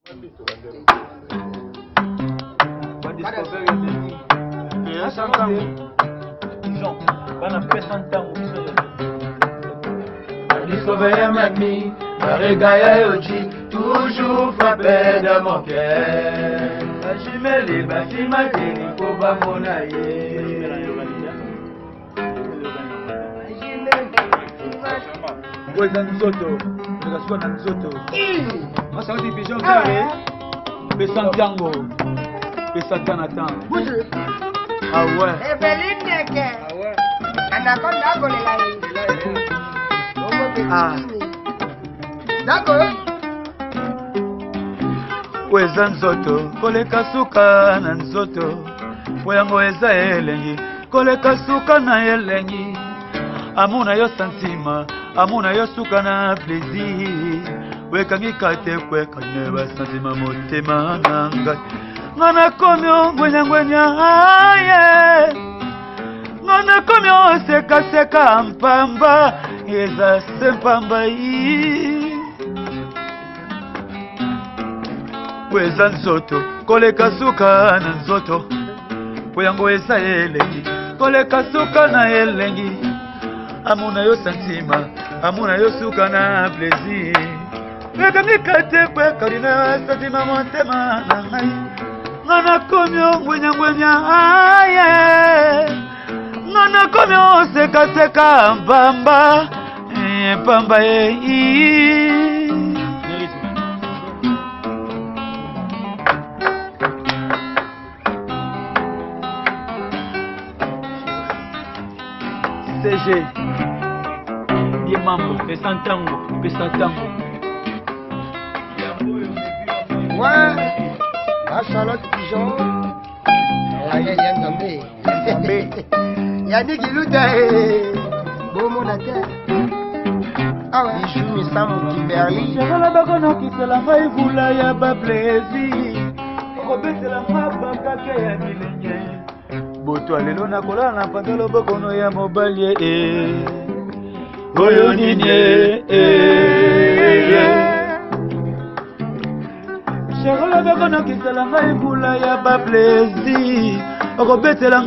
Discover Mami, Barega Yoji, toujours frappé de mon cœur. Bashimeli, bashimateli, po bamona ye. Ngo eza nzoto, oleka suka na nzoto. Masanga division vere, pesa ntango, pesa temps na temps. Ah ouais. Eveline Ndeke. Anaconda akolela ye. Bongo Ah. Betitini. D'accord. Oyo eza nzoto koleka suka na nzoto, po yango eza elengi koleka suka na elengi. Amona yo santima, amona yo suka na plaisir. Oyekangi kate kwekane basantima motema na ngai. Nga nakomi ongwenyangwenya aye, nga nakomi osekaseka mpamba, eza se mpamba yi. Po eza nzoto koleka suka na nzoto, po yango eza elengi koleka suka na elengi. Amona yo santima, amona yo suka na plaisir. Ekangi kate kwekali na santima motema na ngai. Nga nakomi ongwenyangwenya aye, nga nakomi osekaseka mpamba, mpamba ye. CG ye mambo pesa ntango, pesa ntango. Ouais. La Charlotte Pigeon. Aye, ya Nzambe. Nzambe. Yannick Iluta. Eh. Bomona te. Ah ouais. Bijou Misamu Kimberly. Shakala bakonokisela ngai vula ya baplaisir, okobetela nga bakake ya bilenge. Boto ya lelo nakolala na panza loboko no ya mobali e. Oyo nini e? Shakala bakonokisela ngai vula ya baplaisir, okobetela.